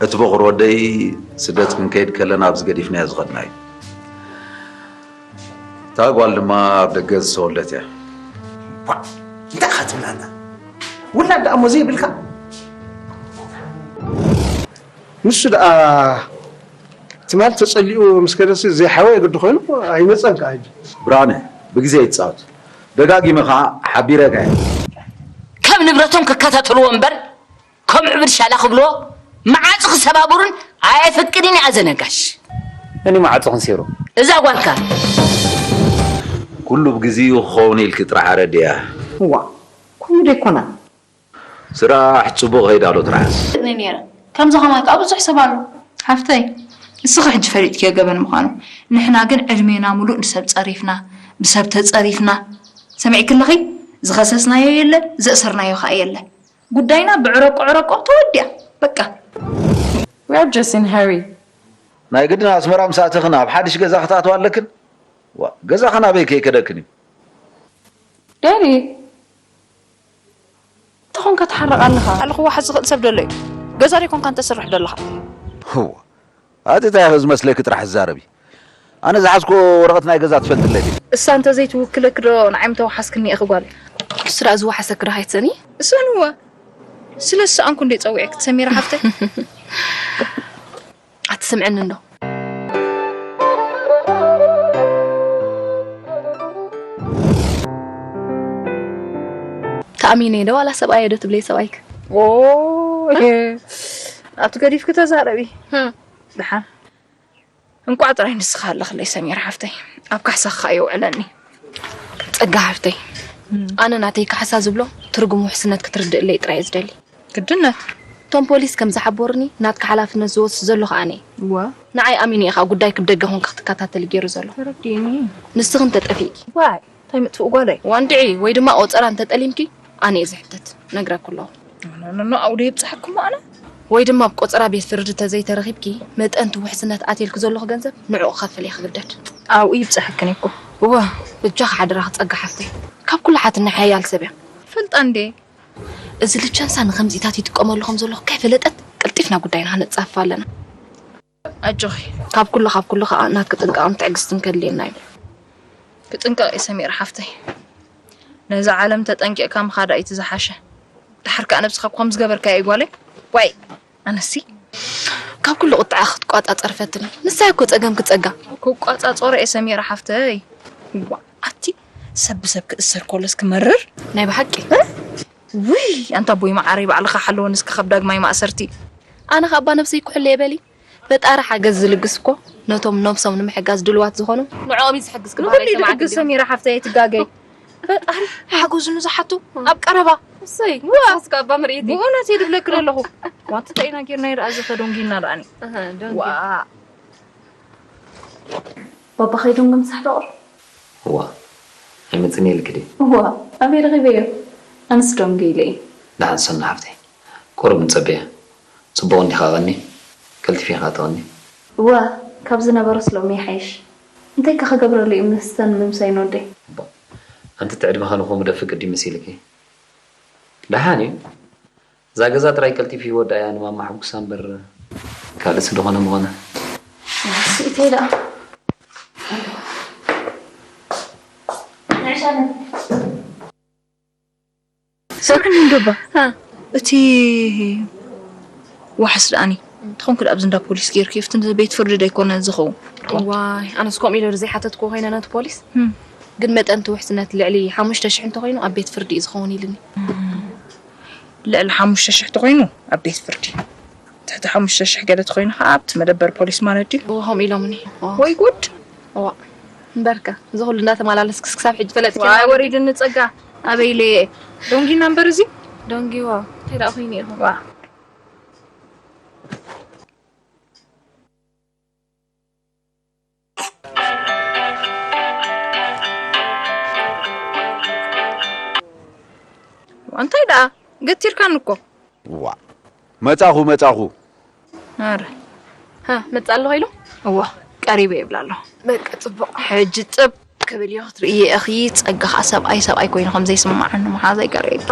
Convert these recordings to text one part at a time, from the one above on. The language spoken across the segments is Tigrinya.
እቲ በቑር ወደይ ስደት ክንከይድ ከለና ኣብዚ ገዲፍናዮ ዝኸድና እዩ። እታ ጓል ድማ ኣብ ደገ ዝተወልደት እያ። ዋ፣ እንታይ ኢኻ ትብላና? ውላድ ደኣ እሞ ዘይብልካ? ንሱ ደኣ ትማል ተጸሊኡ ምስ ከደሲ ዘይሓወ የግዲ ኮይኑ ኣይመጸን ከኣ ሕጂ። ብርሃነ፣ ብግዜ ይጻወት። ደጋጊመ ከኣ ሓቢረካ እየ። ካብ ንብረቶም ክከታተልዎ እምበር ከም ዕብድ ሻላ ክብልዎ መዓጹ ክሰባብሩን ኣየፍቅድን እያ ዘነጋሽ። መን እዩ መዓጹ ክንሲሩ? እዛ ጓልካ ኩሉ ብግዚኡ ክኸውን ኢልኪ ጥራሕ ኣረድያ። እዋ ከምኡ ዶ ኣይኮነን? ስራሕ ጽቡቕ ከይድ ኣሎ ጥራሕስ። ነይረ ከምዚ ከማይ ከዓ ብዙሕ ሰብ ኣሎ። ሓፍተይ እስኺ ሕጂ ፈሊጥክዮ ገበን ምዃኑ። ንሕና ግን ዕድሜና ሙሉእ ንሰብ ጸሪፍና ብሰብ ተጸሪፍና። ሰሚዕኪ ኣለኺ? ዝኸሰስናዮ የለ ዘእሰርናዮ ከዓ የለ። ጉዳይና ብዕረቆ ዕረቆ ተወዲኣ በቃ። We are just in hurry. ናይ ግድን ኣስመራ ምስ ኣተኽን ኣብ ሓድሽ ገዛ ክትኣትዋ ኣለክን። ዋ፣ ገዛኽን ኣበይ ከይከደክን እዩ? Daddy ተኾንካ ትሓርቕ ኣለኻ ኣለኹ። ዋሓ ዝኽእል ሰብ ደሎ እዩ። ገዛ ደይኮንካ እንተስርሕ ደለኻ። ህዋ ኣቲ እንታይ ኢኺ ዝመስለኪ ጥራሕ ዝዛረቢ? ኣነ ዝሓዝኮ ወረቐት ናይ ገዛ ትፈልጥለይ ድዩ? እሳ እንተዘይትውክለኪ ዶ ንዓይ ምተወሓስክኒ ኢኺ ጓለይ? እሱ ደኣ ዝወሓሰኪ ዶ ኣይትሰኒ? እሰንዎ ስለ ዝሰኣንኩ እንደ ጸዊዐኪ ሰሚራ ሓፍተይ። ኣትስምዕኒ እንዶ። ተኣሚነ ዶ ዋላ ሰብኣየ ዶ ትብለይ ሰብኣይክ? ኣቲ ገዲፍኪ ተዛረቢ። ደሓን እንቋዕ ጥራይ ንስኻ ኣለኽለይ ሰሚራ ሓፍተይ፣ ኣብ ካሕሳኻ የውዕለኒ። ጸጋ ሓፍተይ፣ ኣነ ናተይ ካሕሳ ዝብሎ ትርጉም ውሕስነት ክትርድእለይ ጥራይ እየ ዝደሊ። ግድነት። እቶም ፖሊስ ከም ዝሓበሩኒ ናትካ ሓላፍነት ዝወስድ ዘሎ ከኣ ኣነ እየ። እወ። ንዓይ ኣሚኑ እዩ ከኣ ጉዳይኪ ብደገ ኮንካ ክትከታተል ገይሩ ዘሎ። ተረዲእኒ። ንስኺ እንተ ጠፊእኪ። ዋይ እንታይ ምጥፍኡ ጓለይ። ዋንድዒ ወይ ድማ ቆጸራ እንተ ጠሊምኪ ኣነ እየ ዝሕተት። ነግረኪ ኣለኹ። ኖኖኖ ኣብኡ ዶ ይብጽሓኩም ኣነ? ወይ ድማ ኣብ ቆጸራ ቤት ፍርዲ ተዘይተረኺብኪ መጠን እቲ ውሕስነት ኣትየልኪ ዘለኹ ገንዘብ ንዕኡ ክኸፍል እየ ክግደድ። ኣብኡ ይብጽሓክን እኮ። እወ በጃኺ ሓደራኺ ጸጋ ሓፍተይ ካብ ኩሉ ሓትኒ ሓያል ሰብ እያ። ፈልጣ እንዴ እዚ ልቻንሳ ንኸምዚታት ይጥቀመሉ ከም ዘለኹ ከይፈለጠት ቀልጢፍና ጉዳይና ክነጻፍፍ ኣለና። ኣጆኺ። ካብ ኩሉ ካብ ኩሉ ከኣ ናትኪ ጥንቃቕን ትዕግስትን ከድልየና እዩ። ክጥንቀቕ እየ ሰሚር ሓፍተይ። ነዛ ዓለም ተጠንቂቕካ ምኻዳ እዩ እቲ ዝሓሸ። ደሓር ከኣ ነብስኻ እኮ ከም ዝገበርካያ እዩ ጓለይ። ዋይ ኣነሲ ካብ ኩሉ ቁጥዓ ክትቋጻጸር ፈትኒ። ንሳ እኮ ጸገምኪ ጸጋ። ክቋጻጸሮ እየ ሰሚር ሓፍተይ። ዋ ኣቲ ሰብ ብሰብ ክእሰር ኮለስ ክመርር። ናይ ብሓቂ። ውይ ኣንታ ኣቦይ መዓረይ ባዕልኻ ሓለወኒ እስከ ካብ ዳግማይ ማእሰርቲ። ኣነ ካብ ኣባ ነብሰይ ኩሕለየ በሊ። ፈጣሪ ሓገዝ ዝልግስ እኮ ነቶም ነብሶም ንምሕጋዝ ድልዋት ዝኾኑ ንዕኦም እዩ ዝሕግዝ ክበሃል ንኹሉ እዩ ዝሕግዝ ሰሚራ ሓፍተይ ኣይትጋገይ። ፈጣሪ ሓገዙ ንዝሓቱ ኣብ ቀረባ እሰይ ንስኻስ ከኣ ኣባ ምርኢት እዩ ብእውነት እየ ድብለኪ ዘለኹ ዋንቲ ጠይና ጌርና ይርኣ እዚ ከዶንጊና ደኣኒ ዋ ባባ ከይዶም ግን ምሳሕ ደቑር እዋ ኣይመጽን ኢልኪ ድዩ እዋ ኣበይ ረኺበዮ ኣንስ ዶንጊ ኢለ እዩ ደሓን ሰኑ ሓፍተይ ቁሩብ ንጸበያ ጽቡቕ እንዲኻ ቐኒ ቀልጢፊኻ ትቐኒ እዋ ካብ ዝነበረስ ሎሚ ይሓይሽ እንታይ ከ ክገብረሉ እዩ ምስተን ምምሳይ ንወደይ ኣንቲ ትዕድመኻ ንኸምኡ ደፍቅድ ድዩ መሲልኪ ደሓን እዩ እዛ ገዛ ጥራይ ቀልጢፉ ይወድኣያ ንማማ ሕጉሳ እምበር ካልእስ ዝኾነ ምኾነ። ስኢተይ ደኣ ሰምዕኒ እንዶ እባ እቲ ዋሕስ ደኣኒ ተኾንኩ ደኣ ኣብዚ እንዳ ፖሊስ ጌርክዮ ኣብቲ ቤት ፍርዲ ዶ ኣይኮነን ዝኸውን? ዋይ ኣነስ ከምኡ ኢለ ዶ ዘይሓተትክዎ ኮይነ ነቲ ፖሊስ ግን መጠን እቲ ውሕስነት ልዕሊ ሓሙሽተ ሽሕ እንተኾይኑ ኣብ ቤት ፍርዲ እዩ ዝኸውን ኢሉኒ። ልዕሊ ሓሙሽተ ሽሕ ተኾይኑ ኣብ ቤት ፍርዲ፣ ትሕቲ ሓሙሽተ ሽሕ ገለ ተኾይኑ ኸዓ ኣብቲ መደበር ፖሊስ ማለት ድዩ? እወ ከምኡ ኢሎምኒ። ወይ ጉድ! እዋ እምበርከ እዚ ኹሉ እንዳተመላለስክስ ክሳብ ሕጂ ፈለጥክዮ? ዋይ ወሪድኒ ጸጋ ኣበይ ኢለዮ እየ ዶንጊና እምበር እዚ ዶንጊ ዋው እንታይ ደኣ ኮይኑ ኢኹም? ዋው እንታይ ደኣ ገቲርካኒ እኮ። ዋእ መጻኹ መጻኹ። ኣረ ሃ መጻ ኣለኹ ኢሉ። እዋ ቀሪበ ይብላ ኣለኹ። በቃ ጽቡቕ። ሕጂ ጽብ ክብል እየ ክትርእዮ ኢኺ። ጸጋ ኸኣ ሰብኣይ ሰብኣይ ኮይኑ ከም ዘይስምዓኒ መሓዛይ ቀሪበ።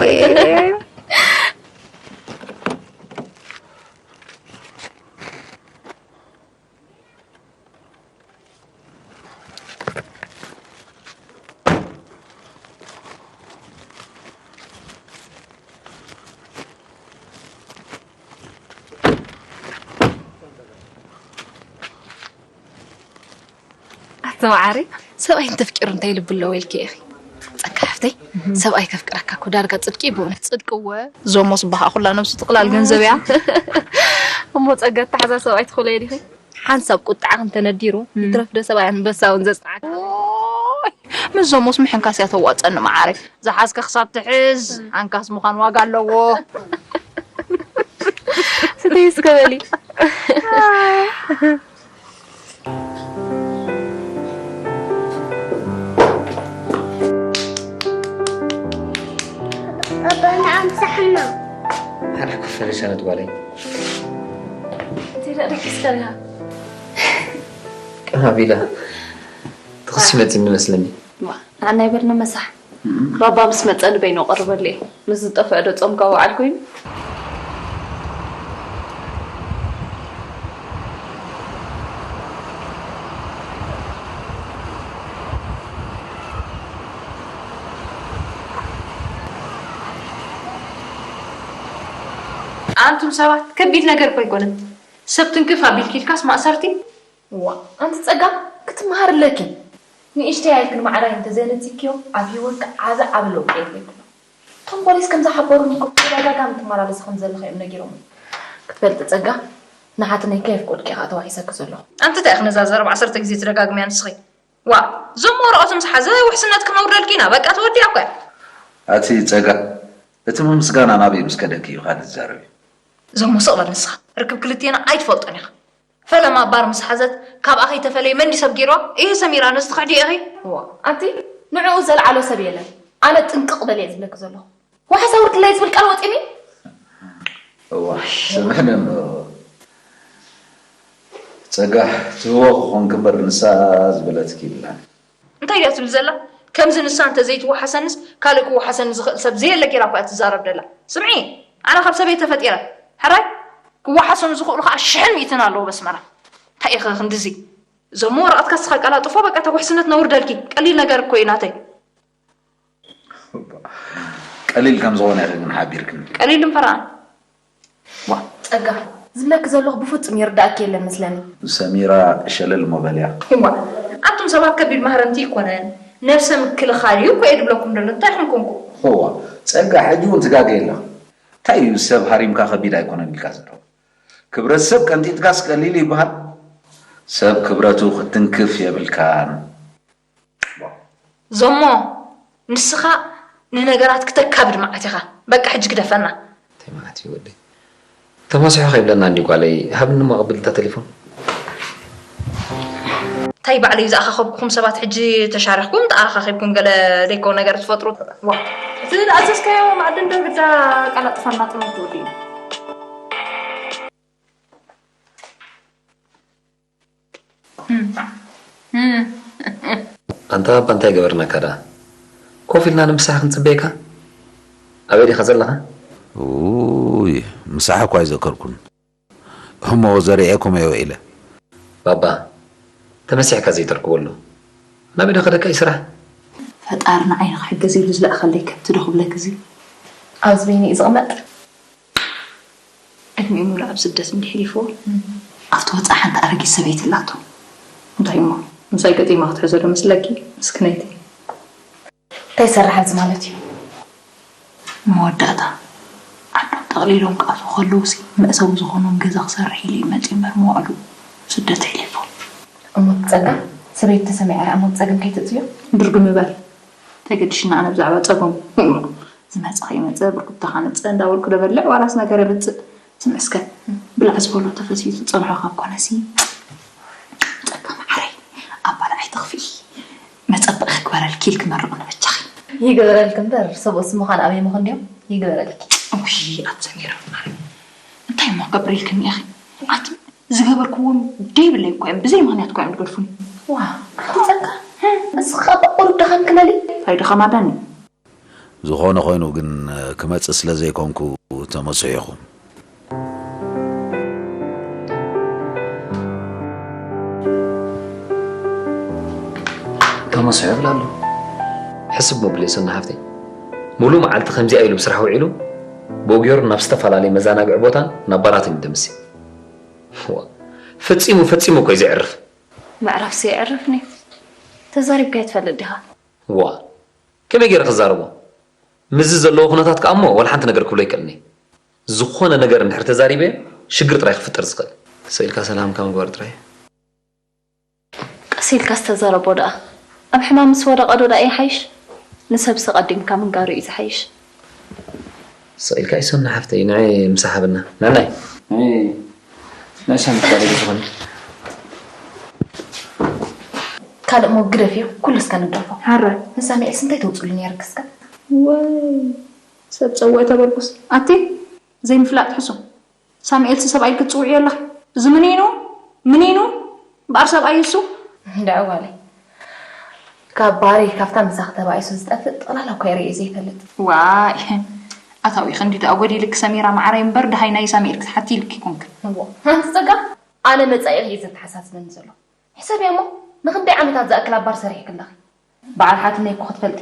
ተማዓሪ ሰብኣይ እንተፍቂሩ እንታይ ልቢ ኣለዎ ኢልኪ ኢኺ? ጸጋ ሓፍተይ፣ ሰብኣይ ከፍቅረካ እኮ ዳርጋ ጽድቂ እዩ ብእውነት። ጽድቂ እወ። ዞሞ ስባኻ ኩላ ነብሱ ጥቕላል ገንዘብ እያ። እሞ ጸጋ፣ ተሓዛ ሰብኣይ ትኽእሎ ዲኺ? ሓንሳብ ቁጥዓ ክንተነዲሩ፣ ይትረፍ ዶ ሰብኣይ ኣንበሳ እውን ዘጽንዓካ። ኦይ፣ ምስ ዞሞስ ምሕንካስ እያ ተዋጸኒ መዓረይ። ዝሓዝካ ክሳብ ትሕዝ፣ ሓንካስ ምዃን ዋጋ ኣለዎ። ስተይ እስከ በሊ። ኣባና ኣምሳሕና። ሓደ ክፍል ሰነት ጓለይ። እንታይ ደኣ ደቂስካ ዲኻ? ቀና ቢላ። ትኽሲ መጺኒ መስለኒ። ዋ፣ ንዓና ይበልና መሳሕ። ባባ ምስ መጸ ንበይኑ ቀርበሉ እየ። ምስ ዝጠፍአ ዶ ጾምካ ውዓል ኮይኑ? ኣንቱም ሰባት፣ ከቢድ ነገር እኮ ኣይኮነን። ሰብ ትንክፍ ኣቢልኪ ኢልካስ ማእሰርቲ? ዋ፣ ኣንቲ ጸጋ፣ ክትመሃር ኣለኪ። ንእሽተይ ኣይክን ማዕራይ እንተዘይነጺክዮ፣ ኣብ ህይወትኪ ዓቢ ዓቢ ለውጢ የትሪእክሎ። እቶም ፖሊስ ከም ዝሓበሩኒ እኮ ብተደጋጋሚ ትመላለሲ ከም ዘለኺ እዮም ነጊሮም። ክትፈልጢ ጸጋ፣ ንሓትነይ ከየፍቆድኪ ኢኻ ተዋሒሰኪ ዘለኹ። ኣንቲ እንታይ ኢኺ ነዛ ዘረባ ዓሰርተ ግዜ ትደጋግምያ ንስኺ? ዋ፣ ዞሞ ወረቐቱ ምስ ሓዘ ውሕስነት ክነውርደልኪ ኢና። በቃ ተወዲኣ እኮ እያ። ኣቲ ጸጋ፣ እቲ ምምስጋና ናበይ ምስ ከደኪ እዩ ካልእ ዝዛረብ እዩ። ዞሞ ስቕ በል ንስኻ። ርክብ ክልቴና ኣይትፈልጦን ኢኻ። ፈለማ ባር ምስ ሓዘት ካብኣ ከይተፈለየ መን ድዩ ሰብ ገይርዋ? እሂ ሰሚራ ነዚ ትኽሕድዮ ኢኺ? እዋ፣ ኣንቲ ንዕኡ ዘልዓሎ ሰብ የለን። ኣነ ጥንቅቕ በል እየ ዝብለኪ ዘለኹ። ዋሕስ ኣውርድለይ ዝብል ቃል ወጺኒ? እዋ፣ ስምዕኒ እሞ። ጸጋ፣ ትህቦ ክኾንኪ እምበር ንሳ ዝበለትኪ የላን። እንታይ ድያ ትብል ዘላ? ከምዚ ንሳ እንተ ዘይትወሓሰንስ ካልእ ክወሓሰኒ ዝኽእል ሰብ ዘየለ ጌራ እኮ እያ ትዛረብ ዘላ። ስምዒ፣ ኣነ ካብ ሰበይ ተፈጢረ። ሕራይ፣ ክወሓሰኑ ዝኽእሉ ኸዓ ሽሕን ሚእትን ኣለዉ በስመራ። እንታይ ኢኺ ክንድዚ? ዞሞ ወረቐትካ እስኻ ቀላጥፎ፣ በቃ እታ ውሕስነት ነውርደልኪ። ቀሊል ነገር እኮ እዩ ናተይ። ቀሊል ከም ዝኾነ ኢኺ ግን ሓቢርክኒ። ቀሊል እምበርኣ። ዋ፣ ጸጋ፣ ዝብለኪ ዘለኹ ብፍጹም ይርዳእኪ የለን መስለኒ። ሰሚራ ሸለል እሞ በልያ። እዋ፣ ኣቱም ሰባት ከቢድ ማህረምቲ ይኮነን፣ ነብሰ ምክልኻል እዩ እኮ እየ ድብለኩም ደሎ። እንታይ ኹም ኮንኩ? እዋ፣ ጸጋ፣ ሕጂ እውን ትጋገ የለኺ። እንታይ እዩ ሰብ ሃሪምካ ከቢድ ኣይኮነን ኢልካ ዘረባ? ክብረት ሰብ ቀንጢጥካስ ቀሊል ይበሃል? ሰብ ክብረቱ ክትንክፍ የብልካን። ዞሞ፣ ንስኻ ንነገራት ክተካብድ መዓት ኢኻ። በቃ ሕጂ ግደፈና። እንታይ መዓት እዩ ወደይ? ተማሲሖ ከይብለና እንዲ ጓለይ፣ ሃብኒ እሞ ኣቐብል እታ ቴሌፎን። እንታይ ባዕለይ ዝኣኻኸብኩኹም ሰባት ሕጂ ተሻሪኽኩም፣ ተኣኻኺብኩም ገለ ዘይኮ ነገር ትፈጥሩ። ዋ። እቲ ዝኣዘዝካዮ ማዕድን ዶ ግዳ ቀላጥፋና ጥሜት ትወዲ እዩ? ኣንታ ኣባ እንታይ ገበርናካ ደኣ? ኮፍ ኢልና ንምሳሕ ክንጽበየካ? ኣበይ ዲኻ ዘለኻ? ውይ፣ ምሳሕ እኳ ኣይዘከርኩን። እሞ ዘሪኤኩም እየ ውዒለ። ባባ፣ ተመሲሕካ ዘይተርክበሉ። ናበይ ዶ ከደካ እዩ ስራሕ? ፈጣሪ ንዓይ ንኽሕገዝ ኢሉ ዝለኣኸለይ ከብቲ ዶ ክብለክ እዚ ኣብዚ በይነ እዩ ዝቕመጥ? ዕድሚኡ ሙሉእ ኣብ ስደት እንዲ ሕሊፍዎ፣ ኣብቲ ወጻኢ ሓንቲ ኣረጊት ሰበይቲ ኣላቶ። እንታይ እሞ? ምሳይ ገጢማ ክትሕዞ ዶ መስለኪ? ምስክነይቲ። እንታይ ይሰርሕ ኣብዚ ማለት እዩ? መወዳእታ ዓዶም ጠቕሊሎም ክኣትዉ ከለዉሲ መእሰዊ ዝኾኖም ገዛ ክሰርሕ ኢሉ እዩ መጺኡ እምበር መዋእሉ ስደት ኣሕሊፉ። እሞ ጸጋ፣ ሰበይቲ ተሰሚዓ ደኣ እሞ ጸገም ከይተእትዮ? ድርግም በል። ተገዲሽና ኣነ ብዛዕባ ጸገም። ዝመጸ ከይመጸ፣ ብርኩታ ከመጸ እንዳበልኩ ደበልዕ ዋላስ ነገር የምጽእ? ስምዕስከ፣ ብላዕ ዝበሎ ተፈስዩ ዝጸንሖ ካብ ኮነሲ፣ ጸጋ መዓረይ፣ ኣባል ኣይትኽፍኢ። መጸበቒ ክግበረልኪ ኢልኪ መርቕኒ በጃኺ። ይግበረልኪ እምበር፣ ሰብኡስ ምዃን ኣበይ ምኹን ድዮም? ይግበረልኪ። ውይ፣ ኣቲ ሰሚራ ማረይ። እንታይ እሞ ክገብር ኢልክኒ ኢኺ? ኣቲ ዝገበርክዎም ደይብለይ እኮ እዮም፣ ብዘይ ምኽንያት እኮ እዮም ዝገድፉኒ። ዋ፣ ኣቲ ጸጋ፣ እስኻ ብቑሩብ ድኻም ክመሊ? እንታይ ድኻም ኣዳኒ? ዝኾነ ኮይኑ ግን ክመጽእ ስለ ዘይኮንኩ ተመስሒኹ። ተመስሑ ይብል ኣሎ። ሕስብ መብልዮ ሰና ሓፍተይ። ሙሉእ መዓልቲ ከምዚኣ ኢሉ ብስራሕ ውዒሉ፣ ብኡ ገይሩ ናብ ዝተፈላለየ መዘናግዒ ቦታን ናብ ባራትን ይደምስ። ዋ፣ ፈጺሙ፣ ፈጺሙ እኮ እዩ ዘዕርፍ። ምዕራፍሲ የዕርፍኒ። ተዛሪብካዮ ትፈልጥ ዲኻ? ዋ፣ ከመይ ገይረ ክዛረቦ? ምስዚ ዘለዎ ኩነታት ከኣ እሞ ዋላ ሓንቲ ነገር ክብሎ ኣይክእልን እየ። ዝኾነ ነገር እንድሕር ተዛሪበ ሽግር ጥራይ ክፍጠር ዝኽእል። ስቕ ኢልካ ሰላምካ ምግባር ጥራይ። ቀስ ኢልካ ዝተዛረቦ ደኣ ኣብ ሕማም ምስ ወደቐ ዶ ደኣ ይሓይሽ? ንሰብሲ ቀዲምካ ምንጋሩ እዩ ዝሓይሽ። ስቕ ኢልካ ይሰና ሓፍተይ ንዐ ምሳሓብና ናናይ ናይ ሳሚ ክባለ ዝኾነ ካልእ ሞ ግደፍዮ ኩሉ እስከ ንግደፎ። ሓራይ ንሳሚኤልስ እንታይ ተውፅሉኒ ነርክስካ? ወይ ሰብ ፀውዕ ተበልኩስ ኣቲ ዘይምፍላጥ ሕሱም ሳሙኤልሲ ሰብኣይ ክትፅውዕዮ ኣለኺ እዚ ምኒኑ ምኒኑ እምበኣር ሰብኣይ እሱ እንዳ ዕዋለይ ካብ ባሪ ካብታ ምሳኺ ተባኢሱ ዝጠፍእ ጠቕላላ እኮ የርእየ ዘይፈልጥ። ዋይ ኣታዊ ክንዲ ተኣጎዲልክ ሰሚራ ማዓረይ እምበር ደሃይ ናይ ሳሙኤል ክትሓቲ ኢልክ ይኮንክ። እዎ ሓንቲ ፀጋ ኣነ መፃኢ እዩ ዘተሓሳስበኒ ዘሎ። ሕሰብያ እሞ ንክንደይ ዓመታት ዝኣክል ኣብ ባር ሰሪሕኪ ኣለኺ? በዓል ሓትነይ እኮ ክትፈልጢ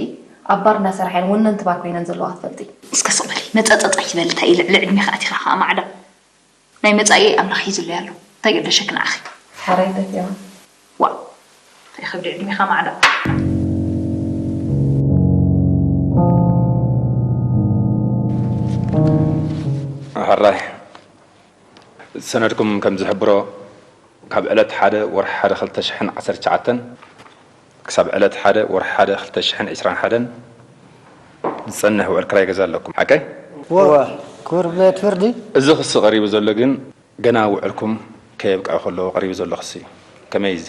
ኣብ ባር እናሰራሕየን ወነንቲ ባር ኮይነን ዘለዋ ክትፈልጢ። እስከ ስቕ በሊ መፀፀፅ ኣይትበሊ እንታይ እዩ ልዕሊ ዕድሜኺ ኣቲኻ ከዓ ማዕዳ ናይ መፃኢ ኣምላኽ ሒዙለይ ኣሎ እንታይ ገደሸኪ ንዓኺ። ሓራይ ደፊዋ። ዋእ እንታይ ከብዲ ዕድሜኻ ማዕዳ። ሕራይ ሰነድኩም ከም ዝሕብሮ ካብ ዕለት ሓደ ወርሒ ሓደ ክልተ ሽሕን ዓሰርተ ትሽዓተን ክሳብ ዕለት ሓደ ወርሒ ሓደ ክልተ ሽሕን ዕስራን ሓደን ዝጸንሕ ውዕል ክራይ ገዛ ኣለኩም ሓቀይ? እወ ክቡር ቤት ፍርዲ። እዚ ክሲ ቀሪቡ ዘሎ ግን ገና ውዕልኩም ከየብቅዐ ከሎ ቀሪቡ ዘሎ ክሲ እዩ። ከመይ እዚ?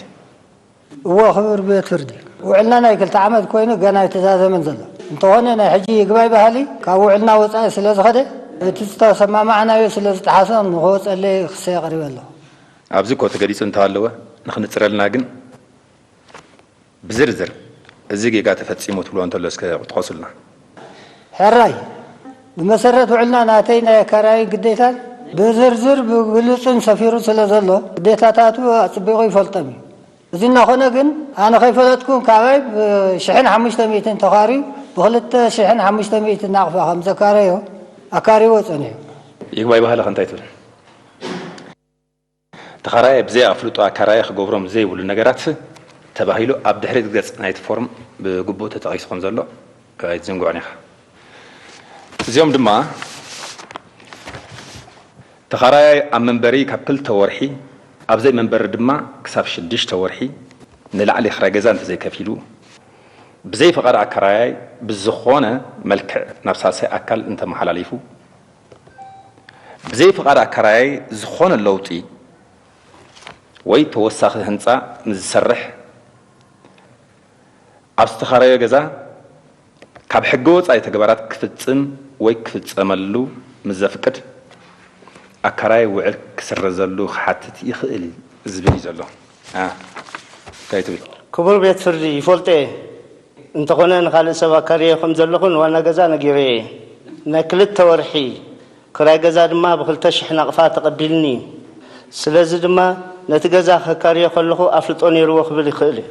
እወ ክቡር ቤት ፍርዲ፣ ውዕልና ናይ ክልተ ዓመት ኮይኑ ገና ኣይተዛዘመን ዘሎ። እንተኾነ ናይ ሕጂ ይግባይ በሃሊ ካብ ውዕልና ወፃኢ ስለዝኸደ እቲ ዝተሰማማዕናዮ ስለዝጠሓሰ ንኽወፀለይ ክሰይ ኣቕሪበ ኣለኹ። ኣብዚ እኮ ተገሊፁ እንተሃለወ ንኽንፅረልና ግን ብዝርዝር እዚ ጌጋ ተፈፂሙ ትብልዎ እንተሎ እስከ ጥቐሱልና። ሕራይ ብመሰረት ውዕልና ናተይ ናይ ኣካራይ ግዴታን ብዝርዝር ብግልፅን ሰፊሩ ስለዘሎ ግዴታታቱ ኣፅቢቑ ይፈልጦም እዩ። እዚ እናኾነ ግን ኣነ ከይፈለጥኩ ካባይ ብሽሕን ሓሙሽተ ሚእትን ተኻርዩ ብኽልተ ሽሕን ሓሙሽተ ሚእትን ናቕፋ ከም ዘካረዮ ኣካርይዎ ጸኒሑ። ይግባይ በሃሊ ከ እንታይ ትብል? ተኻራያይ ብዘይ ኣፍልጦ ኣካራያይ ክገብሮም ዘይብሉ ነገራት ተባሂሉ ኣብ ድሕሪት ገጽ ናይቲ ፎርም ብግቡእ ተጠቒሱ ከም ዘሎ ኣይትዝንግዖን ኢኻ። እዚኦም ድማ ተኻራያይ ኣብ መንበሪ ካብ ክልተ ወርሒ ኣብ ዘይመንበሪ ድማ ክሳብ ሽዱሽተ ወርሒ ንላዕሊ ክራይ ገዛ እንተዘይከፊሉ ብዘይ ፍቓድ ኣካራያይ ብዝኾነ መልክዕ ናብ ሳልሳይ ኣካል እንተመሓላሊፉ ብዘይ ፍቓድ ኣካራያይ ዝኾነ ለውጢ ወይ ተወሳኺ ህንፃ ንዝሰርሕ ኣብ ዝተኻረዮ ገዛ ካብ ሕገ ወፃኢ ተግባራት ክፍፅም ወይ ክፍፀመሉ ምስ ዘፍቅድ ኣካራይ ውዕል ክስረዘሉ ክሓትት ይኽእል ዝብል እዩ ዘሎ። እንታይ ትብል? ክቡር ቤት ፍርዲ ይፈልጦ እየ። እንተኾነ ንኻልእ ሰብ ኣካርየ ከም ዘለኹ ንዋና ገዛ ነጊረዮ እየ። ናይ ክልተ ወርሒ ክራይ ገዛ ድማ ብኽልተ ሽሕ ናቕፋ ተቐቢልኒ እዩ። ስለዚ ድማ ነቲ ገዛ ከካርዮ ከለኹ ኣፍልጦ ነይርዎ ክብል ይኽእል እዩ።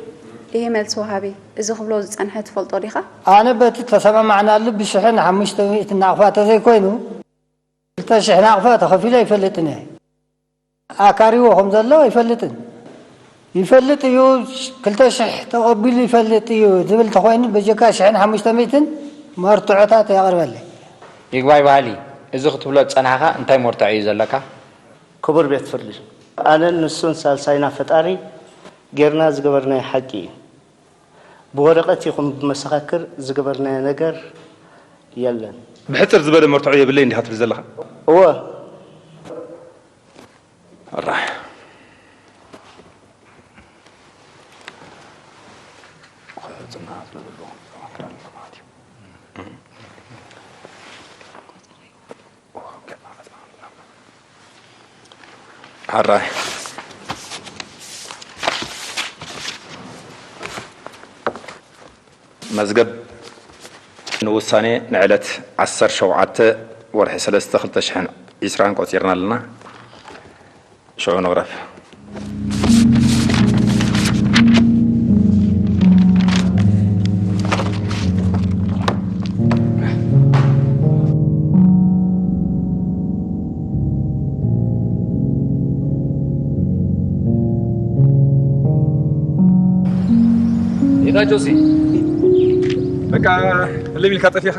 ይሄ መልሲ ወሃቢ፣ እዚ ክብሎ ዝጸንሐ ትፈልጦ ዲኻ? ኣነ በቲ ተሰማማዕናሉ ብሽሕን ሓሙሽተ ሚእትን ናቕፋ ተዘይኮይኑ ክልተ ሽሕ ናቕፋ ተኸፊሉ ኣይፈልጥን እየ። ኣካሪዎ ከም ዘሎ ኣይፈልጥን። ይፈልጥ እዩ፣ ክልተ ሽሕ ተቐቢሉ ይፈልጥ እዩ ዝብል ተኾይኑ በጀካ ሽሕን ሓሙሽተ ሚእትን መርትዖታት የቕርበለይ። ይግባይ በሃሊ፣ እዚ ክትብሎ ዝጸናሕኻ እንታይ መርትዖ እዩ ዘለካ? ክቡር ቤት ፍርዲ፣ ኣነን ንሱን ሳልሳይና ፈጣሪ ጌርና ዝገበርናዮ ሓቂ እዩ። ብወረቐት ይኹን ብመሰኻክር ዝገበርናዮ ነገር የለን። ብሕጽር ዝበለ መርትዖ የብለይን ዲኻ ትብል ዘለኻ? እወ። ኣራሕ። ሓራይ መዝገብ ንውሳኔ ንዕለት ዓሰርተ ሸውዓተ ወርሒ ሰለስተ ክልተ ሽሕን ዕስራን ቆጺርና ኣለና። ሽዑ ንቕረብ። ዳ ጆሲ፣ በቃ ህልም ኢልካ ጠፊኻ።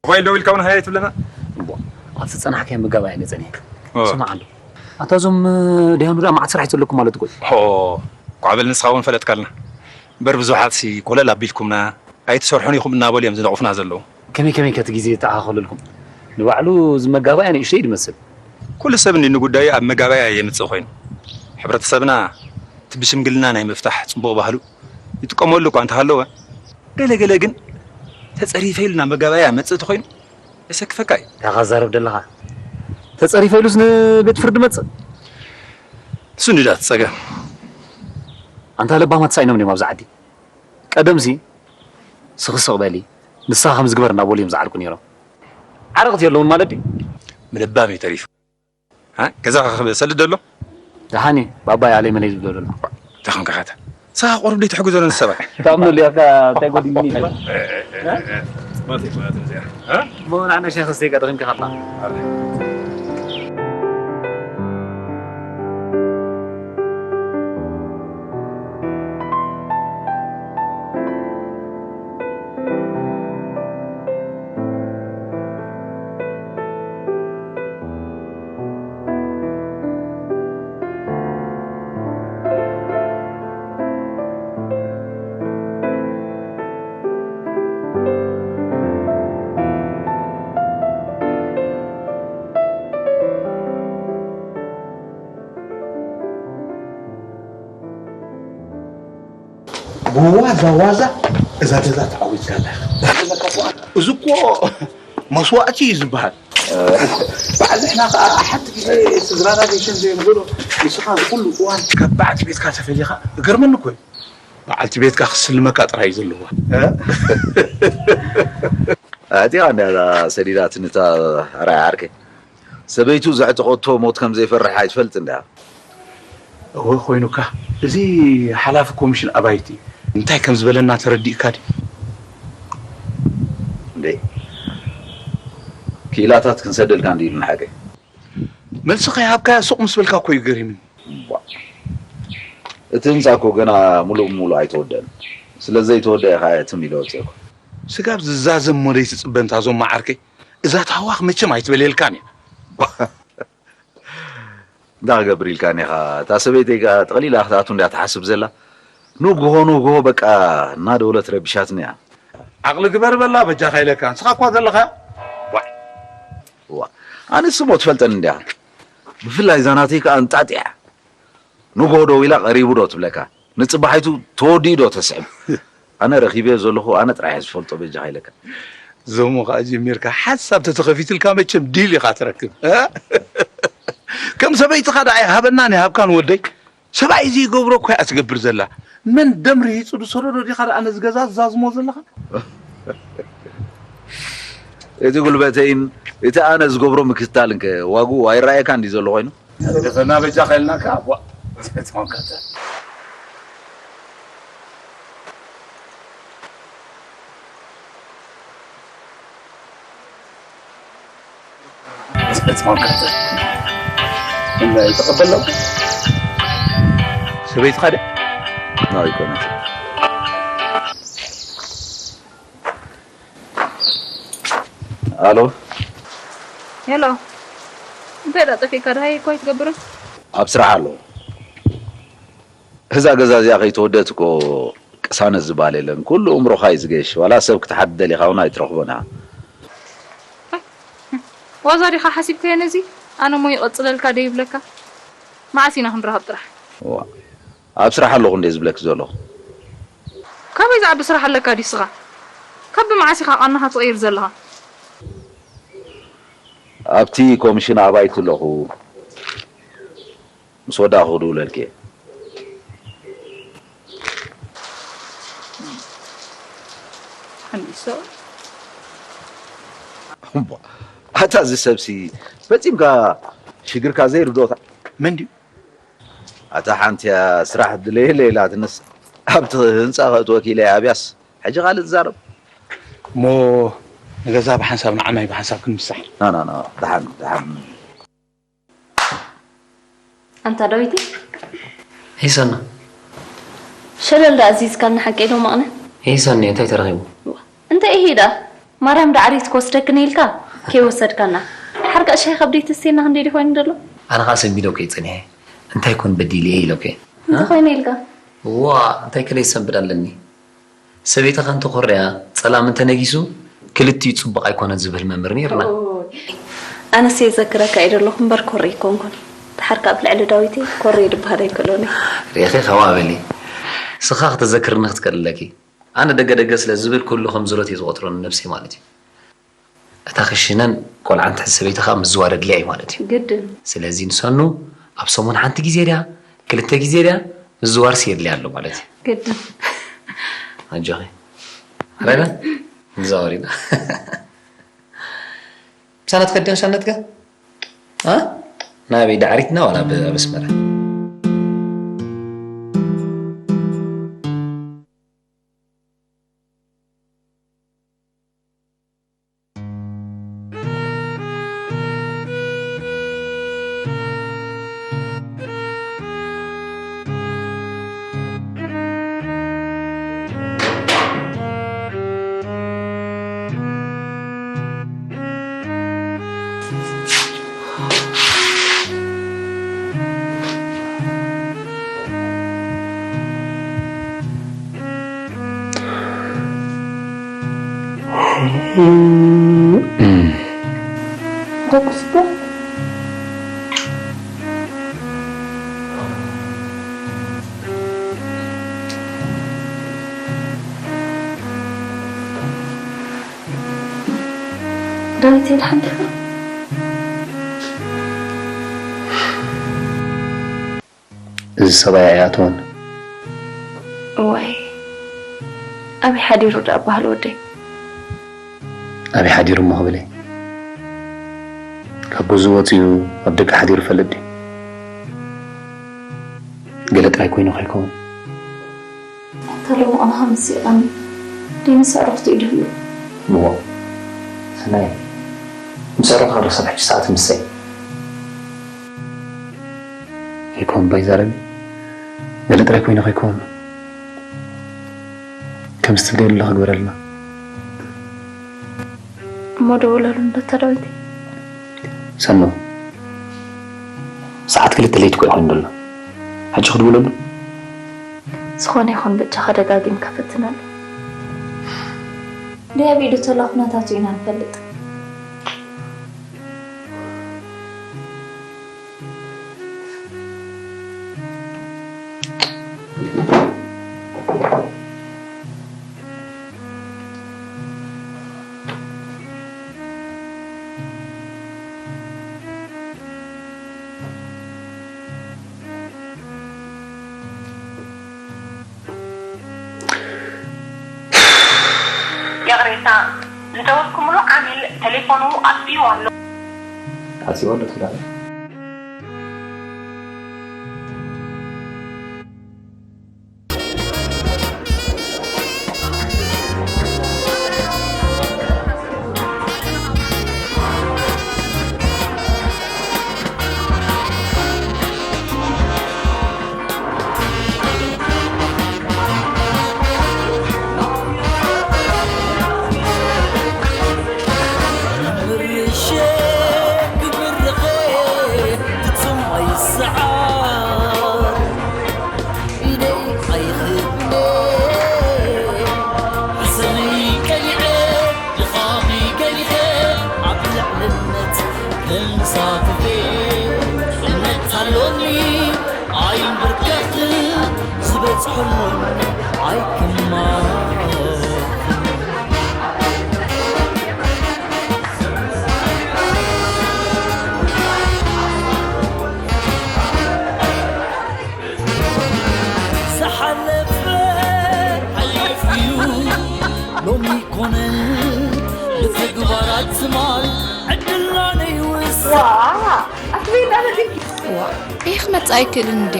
ሞባይል ደው ኢልካ እውን ሃይ ኣይትብለና? እሞ፣ ኣብ ዝጸናሕካዮ ምጋብ ኣየ ነጸኒሕካ። ኦ። ስማዕ ኣሎ። ኣታ እዞም ደያኑ ደኣ መዓት ስራሕ እዩ ዘለኩም ማለት እኮ እዩ። ኦ፣ ኳዕ በል ንስኻ እውን ፈለጥካልና። እምበር ብዙሓትሲ ኮለል ኣቢልኩምና፣ ኣይትሰርሑን ኢኹም እናበሉ እዮም ዝነቕፉና ዘለዉ። ከመይ ከመይ ከቲ ግዜ ይተኣኻኸለልኩም? ንባዕሉ እዚ መጋባእያ ንእሽተይ ድመስል። ኩሉ ሰብ እንዲ ንጉዳዩ ኣብ መጋባእያ የምጽእ ኮይኑ። ሕብረተሰብና እቲ ብሽምግልና ናይ ምፍታሕ ጽቡቕ ባህሉ ይጥቀመሉ እኳ እንተሃለወ፣ ገለ ገለ ግን ተጸሪፈ ኢሉ ናብ መጋባእያ መጽእ ተኾይኑ የሰክፈካ እዩ። እንታይ ኢኻ ትዛረብ ዘለኻ? ተጸሪፈ ኢሉስ ንቤት ፍርዲ መጽእ? እሱ እንዲ ዳኣ እቲ ጸገም። ኣንታ ለባማት ሳይኖም እዮም ኣብዚ ዓዲ። ቀደምሲ ስኽስኽ በሊ፣ ንስኻ ከም ዝግበር እናበሉ እዮም ዝዓርቁ ነይሮም። ዓረቕቲ የለውን ማለት ድዩ? ምልባም እዩ ተሪፉ። ሃ? ገዛኻ ክሰልድ ደሎ? ደሓን እዩ፣ ባባይ ኣለይ መለይ ዝብሎ ደሎ። እንታይ ኾንካ ኸታ? ንስኻ ቁሩብ ደይትሕግዞ ነዚ ሰብኣይ። ትኣምነሉ ኢኻ፣ እንታይ ጎዲሉኒ እዩ? ሃ? እሞ ንዓና ሻሂ ክስተይ ኢኻ ደኺምካ ኸላ። ብዋዛ ዋዛ እዛ ገዛ ተዓዊትካላ ኢኻ። እዚ እኮ መስዋእቲ እዩ ዝበሃል። በዓል ንሕና ኸዓ ሓንቲ ግዜ ስድራና ዘይሸም ዘይንበሎ፣ ንስኻ እዚ ኩሉ እዋን ካብ በዓልቲ ቤትካ ተፈሊኻ፣ እገርመኒ እኮ እዩ። በዓልቲ ቤትካ ክስልመካ ጥራይ እዩ ዘለዋ። ኣዕጢቓ እንድያ እዛ ሰዲዳትኒ እታ ኣርኣያ ዓርከይ። ሰበይቱ ዘዕጠቐቶ ሞት ከም ዘይፈርሕ ኣይትፈልጥን ድያ? እወ ኮይኑካ፣ እዚ ሓላፊ ኮሚሽን ኣባይቲ እንታይ ከም ዝበለና ተረዲእካ ድዩ? እንዴ፣ ክኢላታት ክንሰደልካ እንዲ ኢሉና ሓቀይ። መልሲ ከይሃብካያ ሱቕ ምስ በልካ እኮ እዩ ገሪምኒ። እዋ፣ እቲ ህንጻ እኮ ገና ሙሉእ ብሙሉእ ኣይተወደአን። ስለ ዘይተወደአ ከኣ ትም ኢለ ወጺእኩ። ስጋብ ዝዛዘም እሞ ደይትጽበ እንታ ዞማ ዓርከይ፣ እዛ ታህዋኽ መቸም ኣይትበልየልካን እያ። እንታይ ክገብር ኢልካኒ ኢኻ? እታ ሰበይተይ ከኣ ጠቕሊላ ክትኣቱ እንድያ ትሓስብ ዘላ። ንግሆ ንግሆ በቃ እናደወለት ረቢሻትኒ እያ። ዓቕሊ ግበር በላ በጃኻ ኢለካ። ንስኻ እኳ ዘለኻ ዋይ። እዋ። ኣነስ እሞ ትፈልጠኒ እንድያ። ብፍላይ እዛ ናተይ ከኣ እንጣጢዓ። ንግሆ ደዊላ ቀሪቡ ዶ ትብለካ? ንጽባሒቱ ተወዲኡ ዶ ተስዕብ? ኣነ ረኺበዮ ዘለኹ ኣነ ጥራይ እየ ዝፈልጦ በጃኻ ኢለካ። ዞሞ ከኣ ጀሚርካ ሓሳብ ተተኸፊትልካ መቸም ዲል ኢኻ ትረክብ። እ? ከም ሰበይትኻ ደኣ ኣይሃበናን ኣይሃብካን ወደይ። ሰብኣይ ዘይገብሮ እኮ እያ ትገብር ዘላ። መን ደም ርሂጹ ዝሰደዶ ዲኻ ደኣ ነዚ ገዛ ዝዛዝሞ ዘለኻ? እቲ ጉልበተይን እቲ ኣነ ዝገብሮ ምክትታልን ከ ዋግኡ ኣይረኣየካን ድዩ ዘሎ ኮይኑ? ደፈና በጃ ከልናካ ዋ ጽፈት ማንካታ ጽፈት ማንካታ እንዳ ይተቀበለው ሰበይትኻ ድያ? ኣይኮነትን። ኣሎ። ሄሎ፣ እንታይ ደኣ ጠፊእካ? ደሃይ እኮ ኣይትገብርን። ኣብ ስራሕ ኣሎ። እዛ ገዛ እዚኣ ከይተወደት እኮ ቅሳነት ዝበሃል የለን። ኩሉ እምሮኻ እዩ ዝገሽ። ዋላ ሰብ ክትሓት ደሊኻ እውን ኣይትረኽቦን ኢኻ። ዋዛ ዲኻ ሓሲብካዮ ነዚ? ኣነ እሞ ይቐጽለልካ ዶ ይብለካ? መዓስ ኢና ክንራኸብ ጥራሕ? እዋ፣ ኣብ ስራሕ ኣለኹ እንደ ዝብለኪ ዘለኹ። ካበይ ዝዓቢ ስራሕ ኣለካ ድዩ ስኻ? ካብ መዓስ ኢኻ ቃናኻ ትቕይር ዘለኻ? ኣብቲ ኮሚሽን ኣባይቲ ኣለኹ። ምስ ወዳእኹ ክድውለልኪ እየ። ሓንዲሶ እምቧ፣ ኣታ እዚ ሰብሲ ፈጺምካ ሽግርካ ዘይርድኦ ታ-፣ መን ድዩ? ኣታ ሓንቲ እያ ስራሕ ድለየለ ኢላትንስ ኣብቲ ህንጻ ከእትወኪ ኢለ ኣብያስ ሕጂ ካልእ ትዛረብ። እሞ ንገዛ ብሓንሳብ ንዓናይ ብሓንሳብ ክንምሳሕ። ና፣ ና፣ ና፣ ደሓን፣ ደሓን። ኣንታ ዳዊት ሂሰና ሸለል ዳ ኣዚዝካልና ሓቀይ ዶ ማቕነ? ሂሰኒ እንታይ ተረኺቡ? እንታይ ኢሂ ዳ ማርያም ዳዕሪት ክወስደክን ኢልካ ከይወሰድካና ሓርቃ ሻሂ ከብደይ ተስቴና ክንደይ ዲኾይኑ ደሎ? ኣነ ኸዓ ሰንቢደ እኮ እየ ጸኒሐ እንታይ ኮን በዲለ እየ ኢለ እኮ እየ። እንታይ ኮይነ ኢልካ? ዋ እንታይ ከለይ ሰንብድ ኣለኒ። ሰበይትኻ እንተኾርያ ጸላም እንተነጊሱ ክልቲኡ ጽቡቕ ኣይኮነን ዝብል መምህር ነይርና። ኣነስ የዘክረካ እየ ደለኹ እምበር ኮሪ ኣይኮንኩን። ደሓር ከኣ ብልዕሊ ዳዊተይ ኮሪ ድበሃል ኣይክእሎን እየ። ርኢኺ ከምኣ በሊ። ስኻ ክተዘክርኒ ክትክእሊ ኣለኪ። ኣነ ደገ ደገ ስለ ዝብል ኩሉ ከም ዝሮት እየ ዝቖጽሮ ንነብሰይ ማለት እዩ። እታ ክሽነን ቆልዓን ትሕዝ ሰበይቲ ከኣ ምዝዋር ኣድልያ እዩ ማለት እዩ። ግድን። ስለዚ ንሰኑ ኣብ ሰሙን ሓንቲ ግዜ ድያ ክልተ ግዜ ድያ ምዝዋርሲ የድልያ ኣሎ ማለት እዩ። ግድን። ኣጆኺ። ኣረና ንዛወር ኢና። ምሳና ትኸዲ ሻነትካ? ኣ? ናበይ ዳዕሪትና ዋላ ኣብ ኣስመራ? ደቂ ጽቡቕ ዳዊት ኢልካ እንዲኻ? እዚ ሰብኣይ ኣይኣተወን። እዋይ ኣበይ ሓዲሩ ደኣ በሃል ወደይ? ኣበይ ሓዲሩ እሞ ክብል እየ? ካብ ገዝኡ ወጺኡ ኣብ ደገ ሓዲሩ ይፈልጥ ድዩ? ገለ ጥራይ ኮይኑ ከይከውን። ኣታ ሎሚ ቅነ ሃምስ እዩ ቀኒ ደይ ምስ ኣዕሩኽቱ እዩ ድህሉ። እዎ ሰናይ ምስ ኣዕሩኻ ዶ ሰብ ሕጂ ሰዓት ምሰይ? ከይከውን ባይ ዛረቢ ገለ ጥራይ ኮይኑ ከይከውን። ከም ዝትደልዩ ኣለኻ ግበረልና። እሞ ደውለሉ እንዶ ኣታ ዳዊተይ። ሰኑ ሰዓት ክልተ ለይቲ እኮ ይኾን ዘሎ። ሕጂ ክድውለሉ። ዝኾነ ይኹን ብቻኻ ደጋጊምካ ፈትነሉ። ደይ ኣብ ኢዱ ተላ ኩነታቱ ኢና ንፈልጥ። ይቕሬታ ዝደወልኩምሉ ዓሚል ቴሌፎኑ ኣጥፊኡ ኣሎ። ኣጽዋሎ ትላለ። ዋ፣ ይህ ክመጽእ ኣይክእልን እንዴ?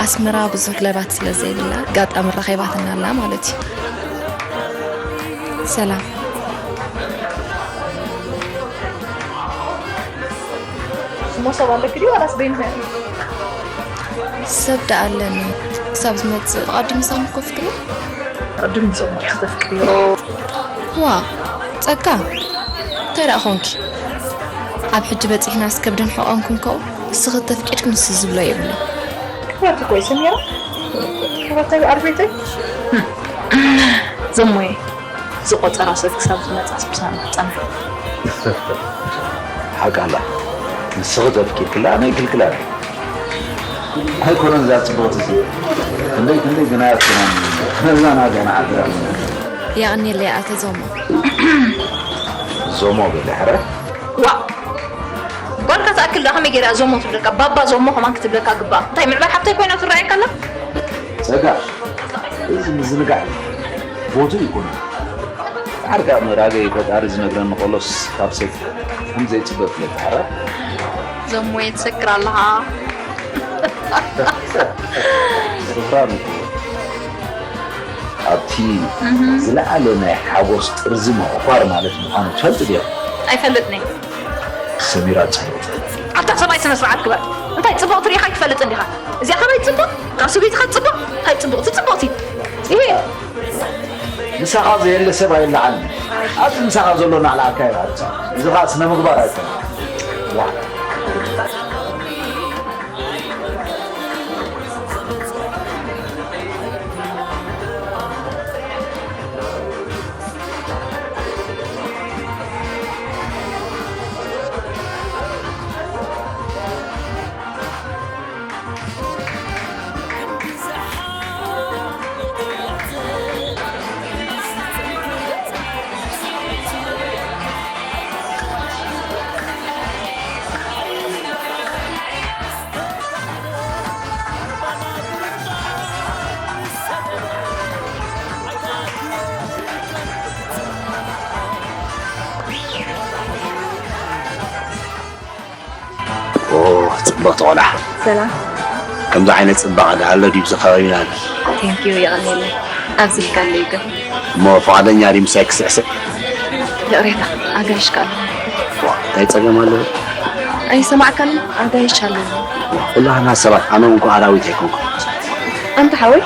ኣስመራ ብዙሕ ክለባት ስለ ዘይብላ ኣጋጣሚ ራኺባትና ኣላ ማለት እዩ። ሰላም። እሞ ሰብ ኣለኪ ድዩ ዋላስ በይንኺ? ሰብ ደኣ ኣለኒ። ክሳብ ዝመጽእ ብቐዲሙ ሳሚ ኮፍ ክብል? ቅድም ዞም ዲኻ ተፍቅዮ? ዋ፣ ጸጋ፣ እንታይ ደኣ ኾንኪ? ኣብ ሕጂ በጺሕናስ ከብድን ሕቖን ክንከው፣ እስኺ ተፍቂድኪ ንሱ ዝብሎ የብሉን። ክበርቲ ኮይ ሰሚራ? ክበርታይ በኣር ቤተይ? ዘሞየ፣ ዝቆጸራ ሰብ ክሳብ ዝመጻስ ብሳና ጸንሐ። ሓቃላ ንስኺ ተፍቂድክላ ኣነ ይክልክላ ኣይኮነን እዛ ጽብቕቲ እዚ ክንደይ ክንደይ ግና ያትናን ነዛ ናገና ዓድራ የቐንየለይ ኣቶ ዞሞ። ዞሞ በለ ሕረ ዋ ጓልካ ትኣክል ዶ ከመይ ገይራ ዞሞ ትብለካ ባባ ዞሞ ከማን ክትብለካ ግባ እንታይ ምዕባል ሓብታይ ኮይና ትረኣየካ ኣላ ጸጋ እዚ ምዝንጋዕ እዩ ቦቱ ይኮነ ዓርካ መራገ ፈጣሪ ዝነግረኒ ከሎስ ካብ ሰብ ከም ዘይጽበ ፍለጥ ሕረ ዞሞ የትሰክር ኣለኻ ስፍራን ኣብቲ ዝለዓለ ናይ ሓጎስ ጥርዚ ምዕኳር ማለት ምዃኑ ትፈልጥ ድያ? ኣይፈልጥን እየ። ሰሚራ ጽቡቕ ኣታ ሰብኣይ ስነ ስርዓት ግበር። እንታይ ጽቡቕ ትሪኢኻ ኣይትፈልጥን ዲኻ? እዚኣ ከመይ ጽቡቕ? ካብ ስብይትኻ ጽቡቕ? እንታይ ጽቡቕ? ትጽቡቕቲ። ይሄ ምሳኻ ዘየለ ሰብ ኣይለዓልን። ኣብዚ ምሳኻ ዘሎ ናዕላ ኣካይድ ኣርጻ። እዚ ኸኣ ስነ ምግባር ኣይኮነን። ዋ። ጽብቕቲ ቆልዓ ሰላም ከምዚ ዓይነት ጽባቐ ድኣ ኣሎ ድዩ ኣብዚ ከባቢና ቴንኪዩ የቐንየለይ ኣብዚ ኢልካለይ ግን እሞ ፍቓደኛ ድዩ ምሳይ ክስዕስዕ ይቕሬታ ኣጋይሽካ ኣለኹ እንታይ ጸገም ኣለዎ ኣይሰማዕካን ኣጋይሽ ኣለኹ ኩላህና ሰባት ኣነ እንኳ ኣራዊት ኣይኮንኩ ኣንታ ሓወይ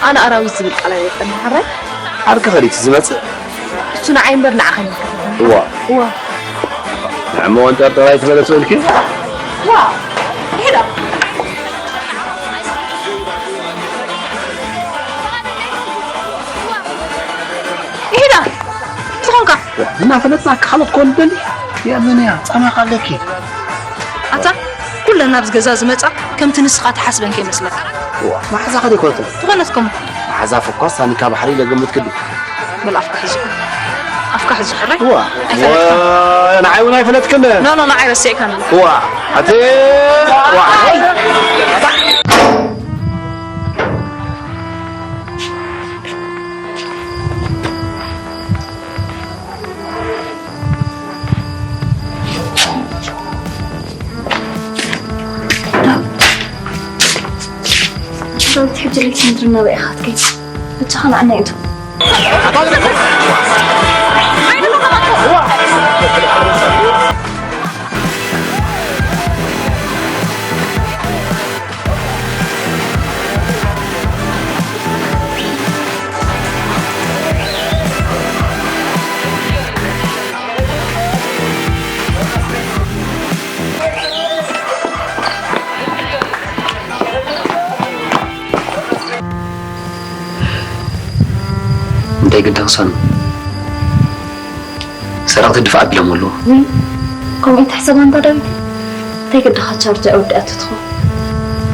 ኣነ ኣራዊት ዝብል ቃል ኣይወጸኒ ሓራይ ዓርኪ ኸዲት ዝመጽእ እሱ ንዓይ እምበር ንዓኸ ይምልከተኒ እዋ እዋ ንዕሞ ወንጠርጠር ኣይትበለ ትብልኪ ዋ ይሄዳ ይሄዳ ዝኾንካ እናፈለጥና ካልኦት ኮን ደሊ የምን እያ ጻማኻ ኣለኪ ኣታ ኩለን ናብዚ ገዛ ዝመጻ ከምቲ ንስኻ ትሓስበን ከይመስለካ መሓዛ ከደ ይኮነትን ዝኾነትኩም መሓዛ ፈኳስ ታኒካ ባሕሪ ኢለ ግምት ክዲ በል ኣፍካ ሕዚ ኣፍካ ሕዚ ሕራይ ዋ ኣይፈለጥካን ንዓይ እውን ኣይፈለጥክን ኖ ኖ ንዓይ ረሲዕካን ዋ ኣቲ ዋ ዳዊት፣ ሕጂ ለይቲ ምድሪ ናበይ ኢኻ ክትከይድ? ብቻኻ ንዓና እዩ። እንታይ ግዲ ክሳኑ? ሰረቕቲ ድፋዕ ኣቢሎም ኣለዉ። ውይ፣ ከምኡ ይትሕሰብ ኣንታ ዳዊት። እንታይ ግድኻ ቻርጅ ኣወዲኣቶ ትኸውን?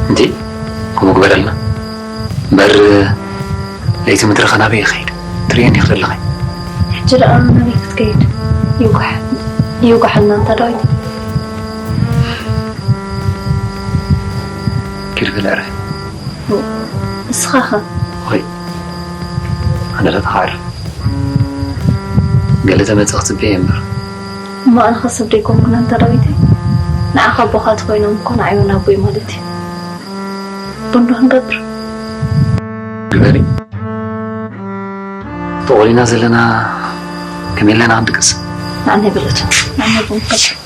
እንዴ፣ ከምኡ ግበረልና። እምበር ለይቲ ምድርኻ ናበይ ይኸይድ? ትርእየኒ ኢኺ ዘለኺ። ሕጂ ደኣ ናበይ ክትከይድ? ይውጋሕ-፣ ይውጋሓልና ኣንታ ዳዊት። ኪድ ገለ ዕረፍ። ንስኻኸ? ሆይ፣ ኣነ ዶ ተኻዕር? ገለ ተመጽእ ክጽበ እየ እምበር። እሞ ኣነኸ ሰብ ደይኮንኩን ኣንታ ዳዊተይ? ንዓኻ ኣቦኻ ተኾይኖም እኮ ንዓይ እውን ኣቦይ ማለት እዩ። ቡን ዶ ክንገብር? ግበሪ። ተቖሊና ዘለና ከመይ ኣለና ክንድቅስ? ንዓኒ በለቶ። ንዓኒ ቡን ክንገብር።